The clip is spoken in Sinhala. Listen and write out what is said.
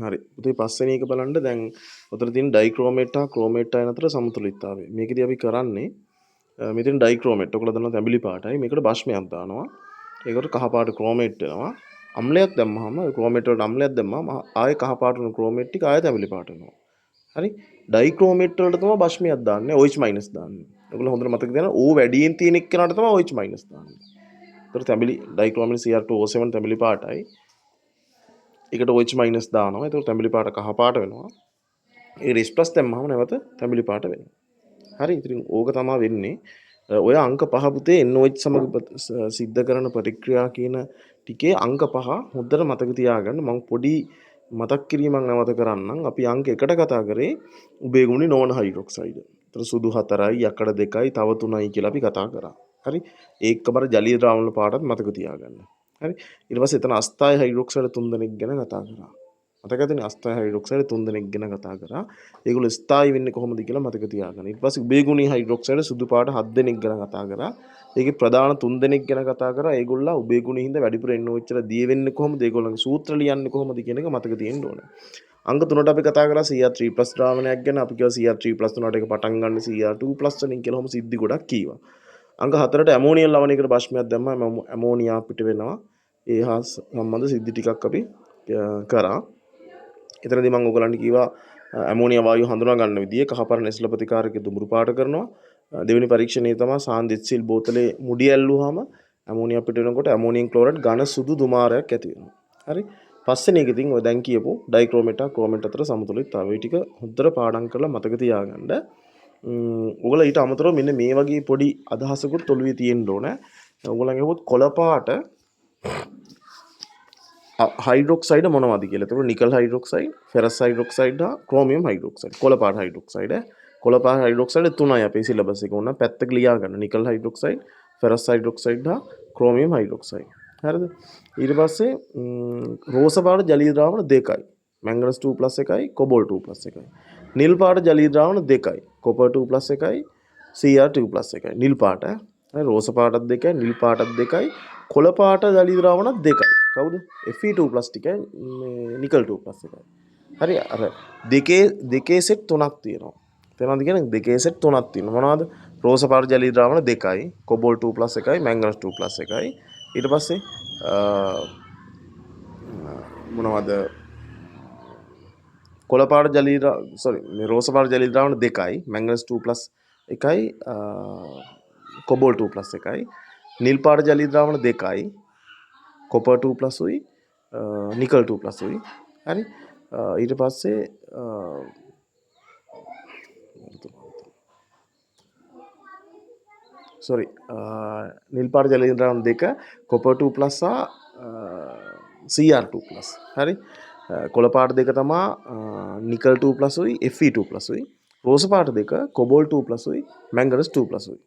හරි. පුතේ, පස්වෙනි එක බලන්න. දැන් ඔතන තියෙන ඩයික්‍රෝමේට් හා ක්‍රෝමේට් අයන අතර සමතුලිතතාවය. මේකෙදි අපි කරන්නේ මෙතන ඩයික්‍රෝමේට් ඔයගොල්ලෝ දන්නවා තැඹිලි පාටයි. මේකට භස්මයක් දානවා. ඒකට කහ පාට ක්‍රෝමේට් වෙනවා. අම්ලයක් දැම්මහම, ක්‍රෝමේට් වලට අම්ලයක් දැම්මහම ආයේ කහ පාට වුණු ක්‍රෝමේට් ටික ආයේ තැඹිලි පාට වෙනවා. හරි. ඩයික්‍රෝමේට් වලට තමයි භස්මයක් දාන්නේ, OH මයිනස් දාන්නේ. ඔයගොල්ලෝ හොඳට මතක තියාගන්න, O වැඩියෙන් තියෙන එක්කෙනාට තමයි OH මයිනස් දාන්නේ. ඒතර තැඹිලි ඩයික්‍රෝමේට් Cr2O7 තැඹිලි පාටයි. ඒකට OH මයිනස් දානවා. ඒතකොට තැඹිලි පාට කහ පාට වෙනවා. ඒ H plus දැම්මහම නැවත තැඹිලි පාට වෙනවා. හරි. ඉතින් ඕක තමයි වෙන්නේ. ඔය අංක 5 පුතේ, NOH සමග සිද්ධ කරන ප්‍රතික්‍රියා කියන ටිකේ අංක 5 හොඳට මතක තියාගන්න. මං පොඩි මතක් කිරීමක් නැවත කරන්නම්. අපි අංක 1ට කතා කරේ උභයගුණී නොවන හයිඩ්‍රොක්සයිඩ්. ඒතර සුදු 4යි, යකඩ 2යි, තව 3යි කියලා අපි කතා කරා. හරි. ඒකම අර ජලීය ද්‍රාවණ පාටත් මතක තියාගන්න. හරි. ඊට පස්සේ එතන අස්ථායි හයිඩ්‍රොක්සයිඩ් 3 දෙනෙක් ගැන කතා කරා. මතක ඇතිනේ, අස්ථායි හයිඩ්‍රොක්සයිඩ් 3 දෙනෙක් ගැන කතා කරා. ඒගොල්ලෝ ස්ථායි වෙන්නේ කොහොමද කියලා මතක තියාගන්න. ඊට පස්සේ උභයගුණී හයිඩ්‍රොක්සයිඩ් සුදු පාට 7 දෙනෙක් ගැන කතා කරා. ඒකේ ප්‍රධාන 3 දෙනෙක් ගැන කතා කරා. ඒගොල්ලෝ උභයගුණී හින්දා වැඩිපුර NOH වල දිය වෙන්නේ කොහොමද? ඒගොල්ලන්ගේ සූත්‍ර ලියන්නේ කොහොමද කියන එක මතක තියෙන්න ඕනේ. අංක 3ට අපි කතා කරා Cr3+ ද්‍රාවණයක් ගැන. අපි කිව්වා Cr3+ උනාට ඒක පටන් ගන්න Cr2+ වලින් කියලා ඔහොම සිද්ධි ගොඩක් කීවා. අංක 4ට ඇමෝනියම් ලවණයකට භස්මයක් දැම්මම ඇමෝනියා පිට වෙනවා. ඒ හා සම්බන්ධ සිද්ධි ටිකක් අපි කරා. එතනදී මම ඔයගලන්ට කිව්වා ඇමෝනියා වායුව හඳුනා ගන්න විදිය කහපාට නෙස්ල ප්‍රතිකාරක දුඹුරු පාට කරනවා. දෙවෙනි පරීක්ෂණය තමයි සාන්ද HCl බෝතලේ මුඩි ඇල්ලුවාම ඇමෝනියා පිට වෙනකොට ඇමෝනියම් ක්ලෝරයිඩ් ඝන සුදු දුමාරයක් ඇති වෙනවා. හරි. පස්වෙනි එක ඉතින් ඔය දැන් කියපු ඩයික්‍රෝමේට් හා ක්‍රෝමේට් අතර සමතුලිතතාවය. ඔය ටික හොඳට පාඩම් කරලා මතක තියාගන්න. ඔයගොල්ලෝ ඊට අමතරව මෙන්න මේ වගේ පොඩි අදහසකුත් ඔළුවේ තියෙන්න ඕන. ඔයගොල්ලන් ඇහුවොත් කොළ පාට හයිඩ්‍රොක්සයිඩ් මොනවද කියලා. එතකොට නිකල් හයිඩ්‍රොක්සයිඩ්, ෆෙරස් හයිඩ්‍රොක්සයිඩ් හා ක්‍රෝමියම් හයිඩ්‍රොක්සයිඩ්. කොළ පාට හයිඩ්‍රොක්සයිඩ් ඈ. කොළ පාට හයිඩ්‍රොක්සයිඩ් තුනයි අපේ සිලබස් එකේ. ඕන පැත්තක ලියා ගන්න. නිකල් හයිඩ්‍රොක්සයිඩ්, ෆෙරස් හයිඩ්‍රොක්සයිඩ් හා ක්‍රෝමියම් හයිඩ්‍රොක්සයිඩ්. හරිද? ඊට පස්සේ රෝස පාට ජලීය ද්‍රාවණ දෙකයි. මැංගනීස් 2+ එකයි, කොබෝල්ට් 2+ එකයි. නිල් පාට ජලීය ද්‍රාවණ දෙකයි. කොපර් 2+ එකයි, Cr2+ එකයි. නිල් පාට ඈ. හරි, රෝස පාටත් දෙකයි, නිල් පාටත් දෙකයි, කොළ පාට ජලීය ද්‍රාවණත් දෙකයි. කවුද? Fe2+ ටිකයි මේ නිකල් 2+ එකයි. හරි, අර දෙකේ දෙකේ සෙට් තුනක් තියෙනවා. තේරෙනවද කියන්නේ? දෙකේ සෙට් තුනක් තියෙනවා. මොනවද? රෝස පාට ජලීය ද්‍රාවණ දෙකයි, කොබෝල්ට් 2+ එකයි, මැංගනීස් 2+ එකයි. ඊට පස්සේ මොනවද? කොළ පාට ජලීය, සෝරි, මේ රෝස පාට ජලීය ද්‍රාවණ දෙකයි, මැංගනීස් 2+ එකයි, කොබෝල්ට් 2+ එකයි. නිල් පාට ජලීය ද්‍රාවණ දෙකයි, කොපර් 2+ උයි නිකල් 2+ උයි. හරි. ඊට පස්සේ, සෝරි, නිල් පාට ජලීය ද්‍රාවණ දෙක, කොපර් 2+ සහ Cr2+. හරි. කොළ පාට දෙක තමා නිකල් 2+ උයි Fe2+ උයි. රෝස පාට දෙක කොබෝල්ට් 2+ උයි මැංගනීස් 2+ උයි.